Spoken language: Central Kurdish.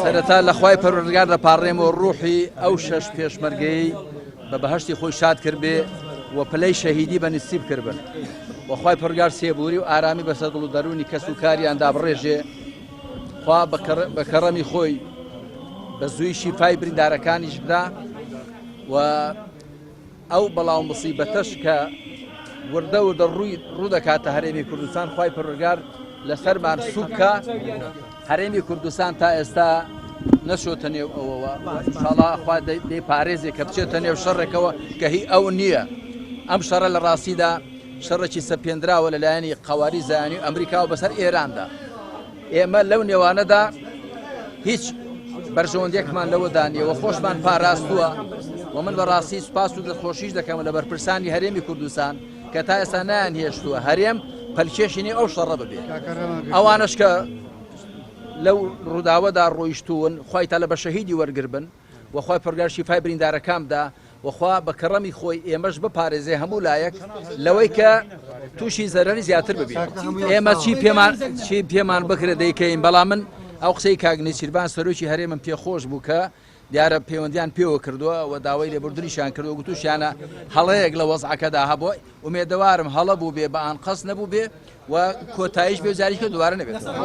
سەرەتا لە خوای پەروەردگار دەپاڕێمەوە ڕوحی ئەو شەش پێشمەرگەی بە بەهشتی خۆی شاد کردبێ و پلەی شەهیدی بە نسیب کردبن و خوای پەروەردگار سێبوری و ئارامی بەسەر دڵ و دەروونی کەس و کاریاندا بڕێژێ. خوا بە کەڕەمی خۆی بە زووی شیفای بریندارەکانیش بدا و ئەو بەڵا و مصیبەتەش کە وردە وردە ڕووی ڕوو دەکاتە هەرێمی کوردستان خوای پەروەردگار لەسەرمان سوکە هەرێمی کوردستان تا ئێستا نەچۆتە نێو ئەوەوە ئینشاڵا خوا دەی پارێزێ کە بچێتە نێو شەڕێکەوە کە هی ئەو نییە ئەم شەڕە لە ڕاستیدا شەڕێکی سەپێنراوە لەلایەنی قەواری زایانی و ئەمریکا و بەسەر ئێراندا ئێمە لەو نێوانەدا هیچ بەرژەوەندێکمان لەوەدا نییە و خۆشمان پاراستووە و من بەڕاستی سوپاس و دەستخۆشیش دەکەم لە بەرپرسانی هەرێمی کوردستان کە تا ئێستا نایان هێشتووە هەرێم پەلکێشی نێو ئەو شەڕە ببێت ئەوانش کە لەو ڕووداوەدا ڕۆیشتوون خوای تاالە بە شەهیدی وەرگر بن و خوای پەروەردگار شیفای بریندارەکان بدا و خوا بە کەڕەمی خۆی ئێمەش بپارێزێ هەموو لایەک لەوەی کە تووشی زەرەری زیاتر ببین ئێمە چی پێمان چی پێمان بکرێت دەیکەین بەڵام من ئەو قسەی کاک نێچیرڤان سەرۆکی هەرێمم پێخۆش بوو کە دیارە پەیوەندیان پێوە کردووە و داوای لێبوردنیشیان کردووە گوتوشیانە هەڵەیەک لە وەزعەکەدا هەبوو ئومێدەوارم هەڵە بوو بێ بە ئانقەست نەبوو بێ و کۆتاییش بێ جاریکە دووارە نەبێت.